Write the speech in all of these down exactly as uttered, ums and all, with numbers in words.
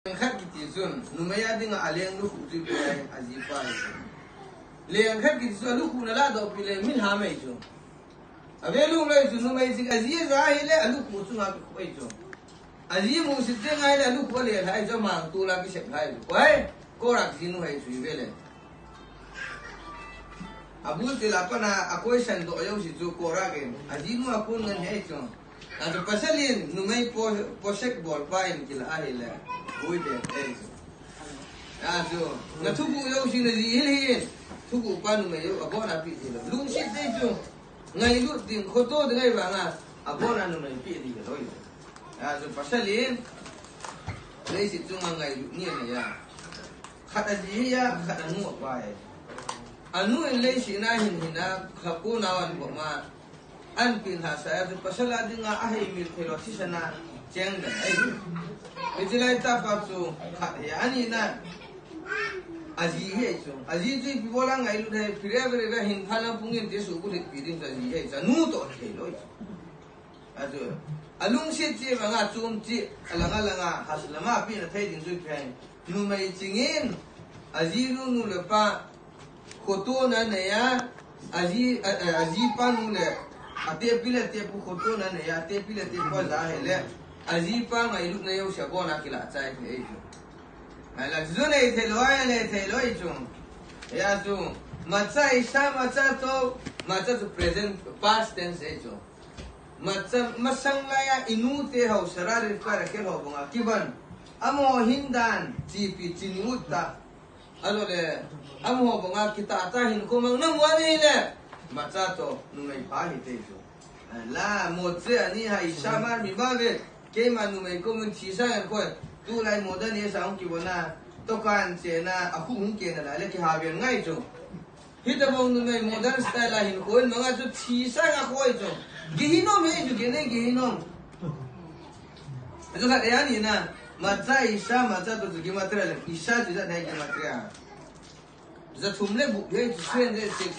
Lengkhat kiti chun, numei a dinga aleng lukhuh chu ipi ham, ajipa ahi chu. Lengkhat kiti chu alukhuh na ladoh pi le min ham ahi chu. Ave lung lei chu, numei jing aji aja ahile alukhuh chunga kikhuh ahi chu. Aji musit jeng ahile alukhuh alelhai chu, amang tol a kisep lhai chu. Oi, Korach jinu ahi chu ive le. Abul til a pat a, a question doh jouse chu Korach in, ajinu a kon ngen ahi chu. Achu pasal in numei po, posek bolpa in kila ahile, boi de ahi chu. Achu, na thuguh jouse na ji hil hih in, thuguh pa numei jou, abon a pe thei lou. Lungset ahi chu, ngailut ding, khoto ding ahi vanga, abon a numei pe ding lou. Achu pasal in, leiset chunga ngailut ni anei a. Khat aji ahi a, khat anu apa ahi. Anu in leiset a hin hin a, kha ko nau an bou ma. An pin ha sa a chu pasal a dinga aheimil thei lou thisan a cheng dan ahi. Hiche lai tah pa chu khat ahi, ani na. Aji ahi chu. Aji chu ipi bol a ngailut ahi, phi re ve re hin pha lang pung in ti su bu lit pi ding chu aji ahi chu. Anu toh thei lou ahi chu. Achu, alungset cheh vanga chom cheh, alang alang a, haslam a pi na thei ding chu ipi ham. Numei ching in, aji nu nu le pa, khotona nei a, aji, a, a, ajipa nu le, atepi le atepu khotona nei a, atepi le atepu aja ahile, ajipa ngailutna jouse abon a kilah chai thei ahi chu. Ahile, chu nei thei lou, nei thei lou ahi chu. Hia chu, matcha isa, matcha to, matcha chu present, past tense ahi chu. Matcha, masang lai a inu te ho, sarari pa ra ke ho banga, kiban. Amaho hin dan, chipi, chinu ta. Alo le, amaho banga kitah tah hin ko mang na mu a nei le. Matcha to, numei pa hi te chu. La, motse ani ha isa mar mi ba ve. Keima numei ko mun thi sa ngan khoi. Tulai modern ni sa hung kibona. Tokan chena, akhu hung kena la le kiha ve ngai chu. Hitabang numei modern style a hin khoi, manga chu thi sa nga khoi chu. Gehinom ahi chu, gene gehinom. Achu khat ahi ani na, matcha isa, matcha to chu gematria le, isa chu jat ahi gematria. Jathum le gup ahi chu three hundred six,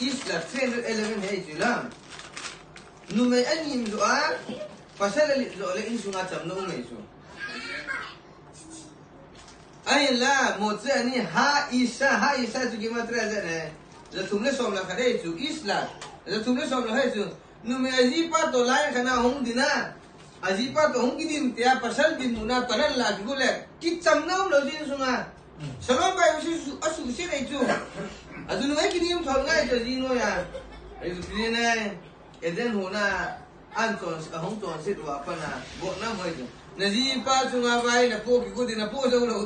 isla three hundred eleven ahi chu la. Numei anim jo a, pasal alit jo le insunga chamna um ahi chu. Ahinla, motse ani ha isa, ha isa chu gematria jat ahi. Jathum le som le khat ahi chu, isla. Jathum le som le khat ahi chu. Numei ajipa to lai khana hung ding a. Ajipa to hung kidin tia pasal dinmun a palan la kigo le. Kichamna um lou jin sunga. Shalom bai usi su, asu si nei chu. Achu numei kidim thon ngai chu ji noi a. Ahi chu pi nei. Eden hon a. An chon, ahung chonset uva pat a. Botna moi chu. Na jipa chunga vai na po kigo ding na po jou lou.